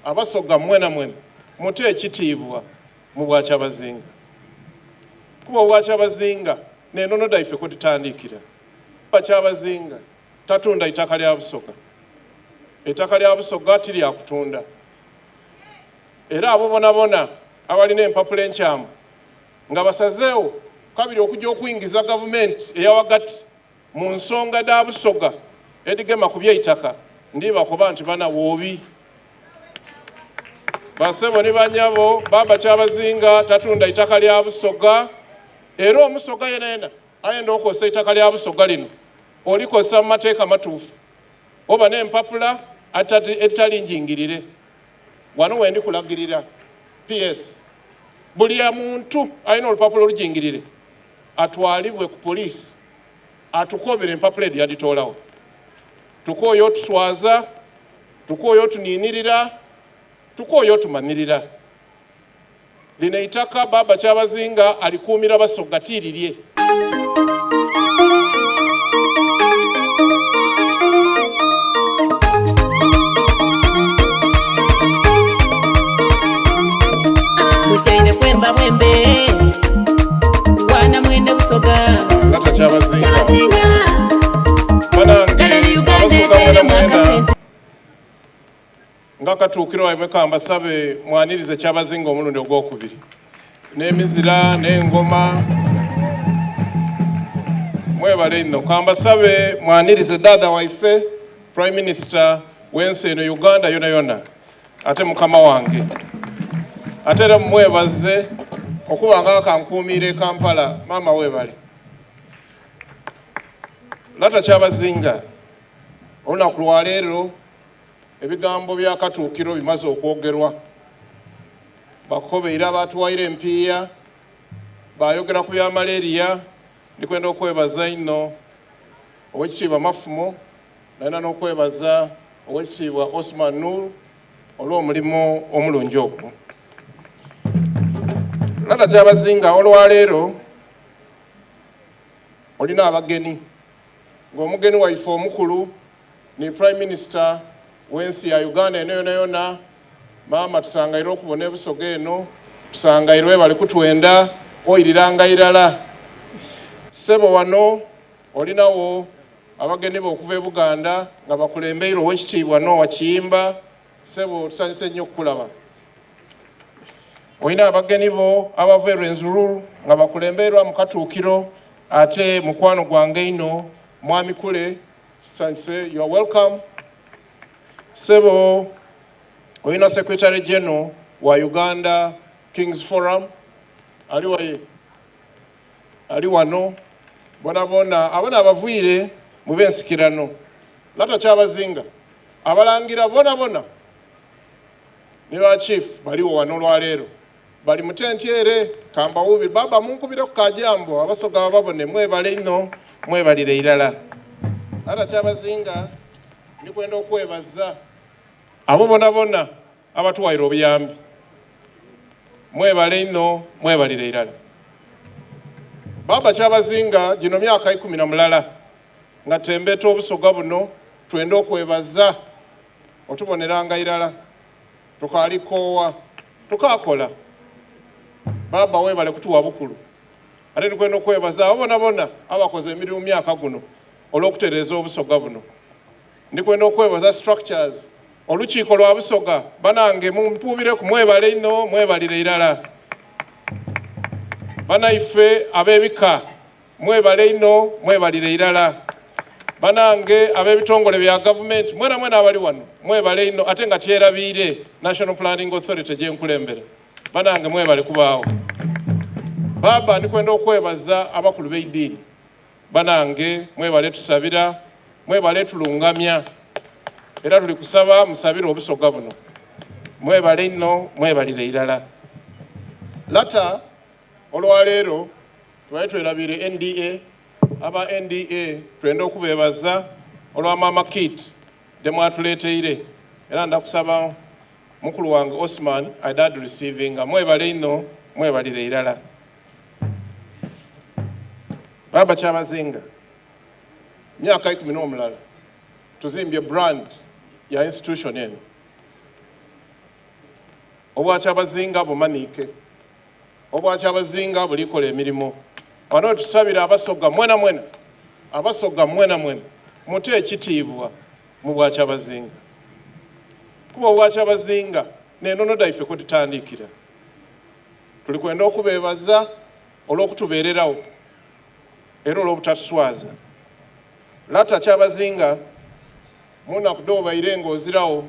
Abasoga mwenamwena mute ekitiibwa mu Bwakyabazinga kuba Obwakyabazinga n'enono dhaife kwedhitandiikira. Kyabazinga tatunda itaka lya Busoga. Eitaka lya Busoga ti lya kutunda. Era abo bonabona abalina empapula enkyamu nga basazeewo kabiri okuja okuingiza gavumenti eya ghagati mu nsonga dha Busoga edhigema ku by'eitaka, ndibakoba nti bana woobi. Basebo ni banyabo, Bbaabba Kyabazinga tatunda itaka lya Busoga era Omusoga yenayena ayenda okukozesa eitaka lya Busoga lino olikozesa mu mateeka matuufu oba n'empapula edhitali njingirire. Wano wendi kulagirira PS buli muntu alina olupapula olujingirire atwalibwe ku poliisi atukobere empapula edho yadhitoolagho. Tukooye otuswaza, tukooye otuninirira, tukooye otumanirira. Lino eitaka Bbaabba Kyabazinga alikuumira Basoga ti lirye. Mukyaire kwemba bwembe wana mwene Busoga. Lata Kyabazinga. Kyabazinga. Banange Galali Uganda Abasoga ebeere mwena mu mwena akasente. Nga katuukiro waimwe kambasabe mwanirize Kyabazinga omulundi ogwokubiri n'emizira n'engoma. Mwebale inho. Kambasabe mwanirize dhaadha waife Prime Minister w'ensi eno Uganda yonayona ate mukama wange. Ate era mumwebaze okuba nga akankuumiire e Kampala. Maama webale. Lata Kyabazinga, olunaku lwaleero Ebigambo bya Katuukiro bimaze okwogerwa. Bakobeire abaatuwaire empiiya, baayogera ku bya malaria. Ndi kwenda okwebaza inho Owekitiibwa Mafumo, nalina n'okwebaza Owekitiibwa Osman Nur olw'omulimo omulungi ogwo. Lata Kyabazinga, olwaleero olina abageni, ng'omugeni waife omukulu Ni Prime Minister w'ensi ya Uganda eno yonayona. Maama tusangaire okubona e Busoga eno, tusangaire webale kutwenda oiriranga irala. Ssebo wano olinawo abageni bo okuva e Buganda nga bakulembeirwe Owekitiibwa Noah Kiyimba. Ssebo tusanyuse nnyo okukulaba. Olina abageni bo abava e Rwenzururu nga bakulembeirwa mu Katuukiro ate mukwano gwange inho Mwami Kule. Tusanyuse, you are welcome. Ssebo olina Secretary General wa Uganda Kings Forum ali waye ali wano bonabona abo nabavwire mu bensikirano. Lata Kyabazinga abalangira bonabona ni ba chief baliwo wano olwaleero bali mu tenti ere kambawuubire baba munkubireku kajambo Abasoga bababone mwebale inho mwebalire irala. Lata Kyabazinga ndi kwenda okwebaza abo bonabona abatuwaire obuyambi mwebale inho mwebalire irala. Baba Kyabazinga gino myaka 11 nga tembeta Obusoga buno twenda okwebaza otuboneranga irala. Tukaali koowa, tukaakola. Baaba webale kutuwa bukulu. Ate ndi kwenda okwebaza abo bonabona abakoze emirimu myaka guno olw'okutereeza Obusoga buno. Ndi kwenda okwebaza structures, olukiiko lwa Busoga banange mumpuubireku mwebale inho mwebalire irala. Banaife ab'ebika Mwebale inho, mwebalire irala. Banange ab'ebitongole bya gavumenti mwenamwena abali wano mwebale inho ate nga tyerabiire National Planning Authority gye nkulembera. Banange mwebale kubaagho. Baaba ndi kwenda okwebaza abakulu b'eidiini. Banange mwebale tusabira, mwebale tulungamya era tuli kusaba musabire Obusoga buno. Mwebale inho, mwebalire irala. Lata olwaleero Twali twerabiire NDA. Aba NDA twenda okubeebaza olwa Maama Kit dhe mwatuleeteire era nda kusaba mukulu wange Osman aidha adhirisiivinga. Mwebale inho, mwebalire irala. Baaba Kyabazinga, myaka 11 tuzimbye brand ya institution eno. Obwakyabazinga bumanhiike. Obwakyabazinga buli kola emirimo. Ghano wetusabira Abasoga mwenamwena, Abasoga mwenamwena mute ekitiibwa mu bwakyabazinga. Kuba obwakyabazinga n'enono dhaife kwedhitandiikira. Tuli kwenda okubeebaza olw'okutubeereragho era olw'obutatuswaza. Lata Kyabazinga, mu naku dh'obaire ng'oziragho,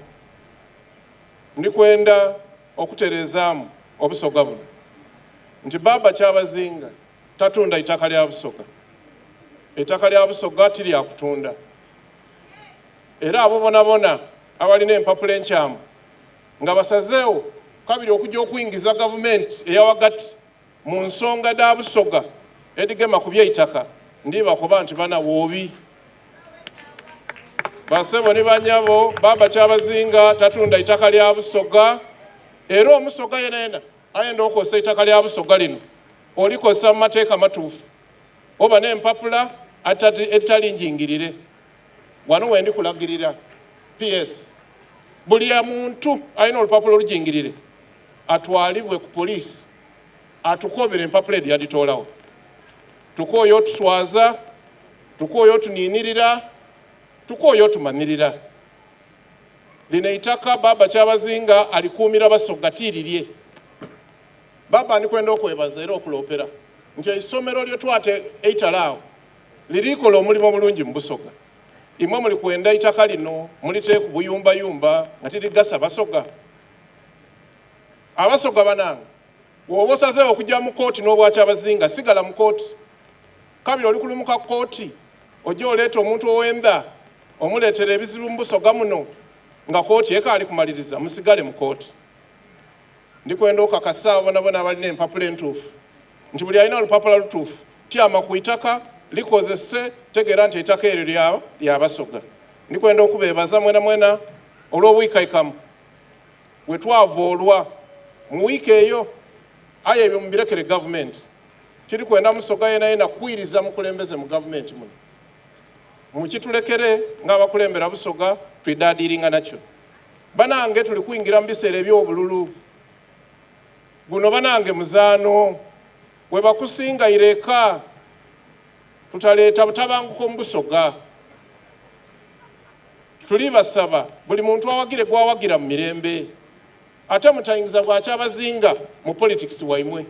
ndi kwenda okutereezaamu Obusoga buno nti Bbaabba Kyabazinga tatunda itaka lya Busoga. Eitaka lya Busoga ti lya kutunda. Era abo bonabona abalina empapula enkyamu nga basazeegho kabiri okuja okwingiza gavumenti eya ghagati mu nsonga dha Busoga edhigema ku by'eitaka, ndi bakoba nti bana woobi. Basebo ni banyabo, Bbaabba Kyabazinga tatunda itaka lya Busoga era Omusoga yenayena ayenda okukozesa eitaka lya Busoga lino olikozesa mu mateeka matuufu oba n'empapula edhitali njingirire. Wano wendi kulagirira PS buli muntu alina olupapula olujingirire atwalibwe ku poliisi atukobere empapula edho yadhitoolagho. Tukooye otuswaza, tukooye otuninirira, tukooye otumanhirira. Lino eitaka Bbaabba Kyabazinga alikuumira Basoga ti lirye. Bbaabba ndi kwenda okwebaza era okuloopera nti eisomero lye twata eitale agho liri kola omulimo bulungi mu Busoga. Imwe muli kwenda eitaka lino muliteeku buyumbayumba nga tirigasa Basoga? Abasoga banange, bw'oba osazeegho okuja mu kooti n'Obwakyabazinga, sigala mu kooti. Kabiri oli kulumuka kooti oje oleete omuntu ow'endha omuleetere ebizibu mu Busoga muno nga kooti ekaali kumaliriza. Musigale mu kooti. Ndi kwenda okakasa abo boonaboona abalina empapula entuufu nti buli alina olupapula lutuufu tyama ku itaka likozese, tegeera nti eitaka eryo lya Basoga. Ndi kwenda okubeebaza mwenamwena olw'obwikaikamu bwe twavoolwa mu wiiki eyo. Aye ebyo mubirekere gavumenti. Tiri kwenda Musoga yenayena kwiriza mukulembeze mu gavumenti muno. Mukitulekere ng'abakulembera Busoga twidhaadiiringa nakyo. Banange tuli kwingira mu biseera eby'obululu. Guno banange muzaano. Bwebakusinga ira eka, tutaleeta butabanguko mu Busoga. Tuli basaba buli muntu awagire gw'awagira mu mirembe. Ate mutaingiza Bwakyabazinga mu politikisi waimwe.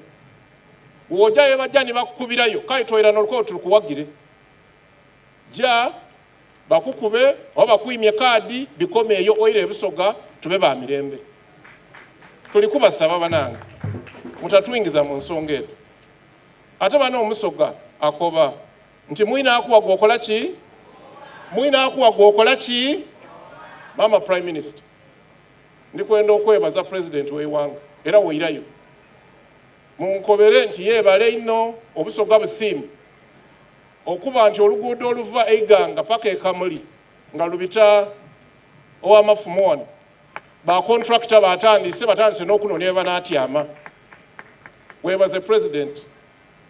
Bw'oja ye baja ni bakukubirayo, kale toira n'olukoba oti lukuwagire. Ja bakukube oba bakwimye kaadi bikome eyo oire e Busoga tube ba mirembe. Tuli kubasaba banange mutatwingiza mu nsonga edho. Ate bano Omusoga akoba nti mwine akuwa gw'okola ki? Mwine akuwa gw'okola ki? Maama Prime Minister, ndi kwenda okwebaza Pulezidenti w'eighanga era wairayo munkobere nti yeebale inho Obusoga busiime okuba nti oluguudo oluva e Iganga paka e Kamuli nga lubita ow'amafumu wano, ba kontulakita batandise, batandise n'okunoonia we banaatyama. Weebaze Pulezidenti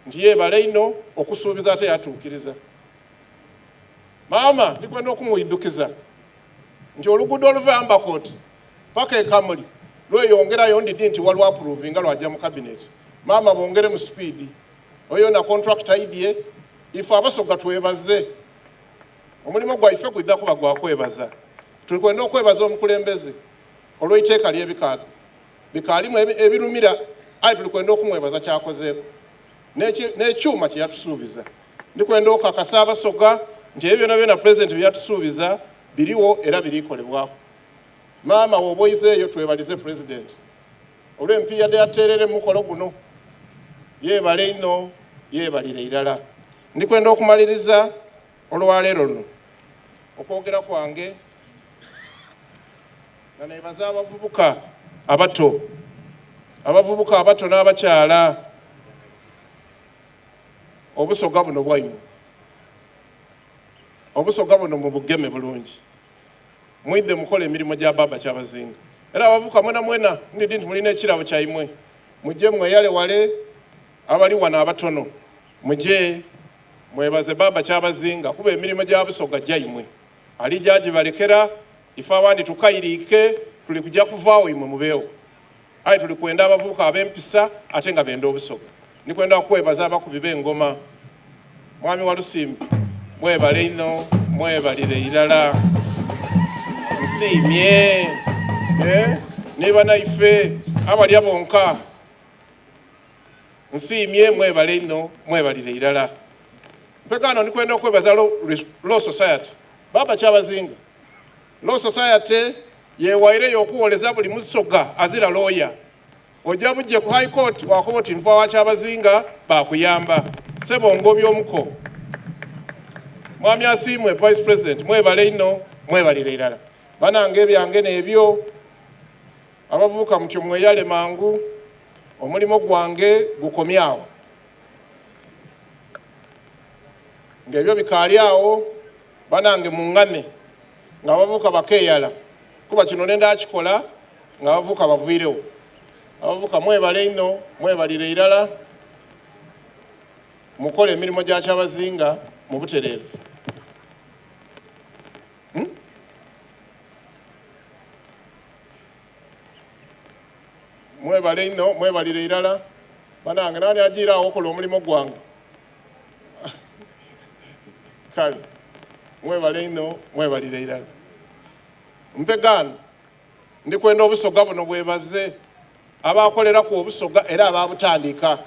nti yeebale inho okusuubiza ate yatuukiriza. Maama ndi kwenda okumwidhukiza nti oluguudo oluva e Ambakot paka e Kamuli lweyongerayo ndidhi nti walwapuruvinga lwaja mu kabineti. Maama bongere mu sipiidi. Oyo na kontulakita aidhye, ife Abasoga twebaze. Omulimo gwaife gwidha kuba gwa kwebaza. Tuli kwenda okwebaza omukulembeze olw'eiteeka lye bikaalimu ebirumira aye tuli kwenda okumwebaza ky'akozeeku n'ekyuma kye yatusuubiza. Ndi kwenda okakasa Abasoga nti ebyo byonabyona Pulezidenti bye yatusuubiza biriwo era biri kolebwaku. Maama bw'oba oizeeyo twebalize Pulezidenti olw'empiiya dhe yatuteereire mu mukolo guno. Yeebale inho, yeebalire irala. Ndi kwenda okumaliriza olwaleero luno okwogera kwange nga neebaza abavubuka abato, abavubuka abato n'abakyala. Obusoga buno bwaimwe, obusoga buno mubugeme bulungi. Mwidhe mukole emirimo gya Bbaabba Kyabazinga. Era abavubuka mwenamwena ndidhi nti muli n'ekirabo kyaimwe. Muje mweyale wale abali wano abatono. Muje mwebaze Bbaabba Kyabazinga kuba emirimo gya Busoga gyaimwe. Alija agibalekera, ife abandi tukairiike, tuli kuja kuvaagho imwe mubeegho. Aye tuli kwenda abavubuka ab'empisa ate nga benda Obusoga. Ndi kwenda kwebaza abakubi b'engoma. Mwami Walusimbi, mwebale inho, mwebalire irala. Nsiimye. Eh, ni banaife abalya bonka. Nsiimye, mwebale inho, mwebalire irala. Mpegaano ndi kwenda okwebaza Law Society. Baba Kyabazinga, Law Society yewaireyo okuwoleza buli Musoga azira looya. Oja buje ku High Court wakoba oti nva wa Kyabazinga, baakuyamba. Ssebo ngobye omuko. Mwami Asiimwe, Vice President, mwebale inho, mwebalire irala. Banange ebyange n'ebyo. Abavubuka mutyo mweyale mangu, omulimo gwange gukomye agho. Ng'ebyo bikaali agho, banange mungame ng'abavubuka bakeeyala, kuba kino nenda kikola ng'abavubuka baviiregho. Abavubuka mwebale inho, mwebalire irala, mukole emirimo gya Kyabazinga mu butereevu. Hmm? Mwebale inho, mwebalire irala. Banange naani ajiire agho okola omulimo gwange? Kale mwebale inho, mwebalire irala. Mpegaano ndi kwenda Obusoga buno bwebaze abaakoleraku Obusoga era abaabutandiika.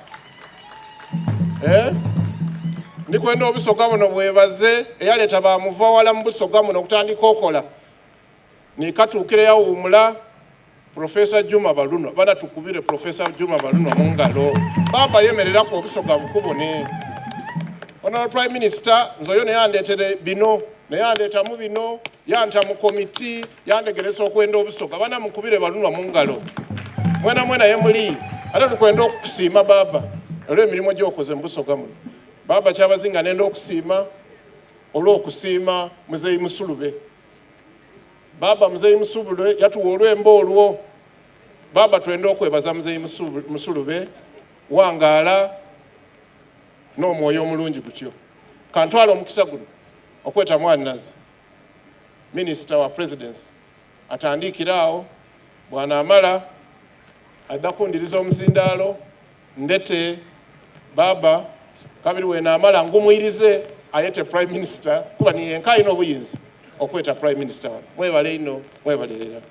Eh? Ndi kwenda Obusoga buno bwebaze eyaleeta ba Muvawala mu Busoga muno okutandika okola. Ni katuukire yawuumula Professor Juma Balunwa. Bana tukubire Professor Juma Balunwa mu ngalo. Baba yemereraku Obusoga bukubone. Honorable Prime Minister, nze oyo naye andeetere bino, naye andeetamu bino, yanta mu komiti, yandegeresa okwenda Obusoga. Bana mukubire Balunwa mu ngalo. Mwena mwena ye muli. Ate tukwenda okukusiima baba olw'emirimo gy'okoze mu Busoga muno. Baba Kyabazinga nenda okusiima olw'okusiima Muzeeyi Musulube. Baba Muzeeyi Musulube yatuwa olwembo olwo. Baba twenda okwebaza Muzeeyi Musulube, wangaala n'omwoyo omulungi gutyo. Kantwale omukisa guno okweta mwannazi Minisita wa Presidency atandiikire agho, bw'anaamala aidha kundiriza omuzindaalo ndete Baba, kabiri bwenaamala ngumwirize ayete Prime Minister kuba ni yenka alina obuyinza okweta Prime Minister wano. Mwebale inho, mwebalire irala.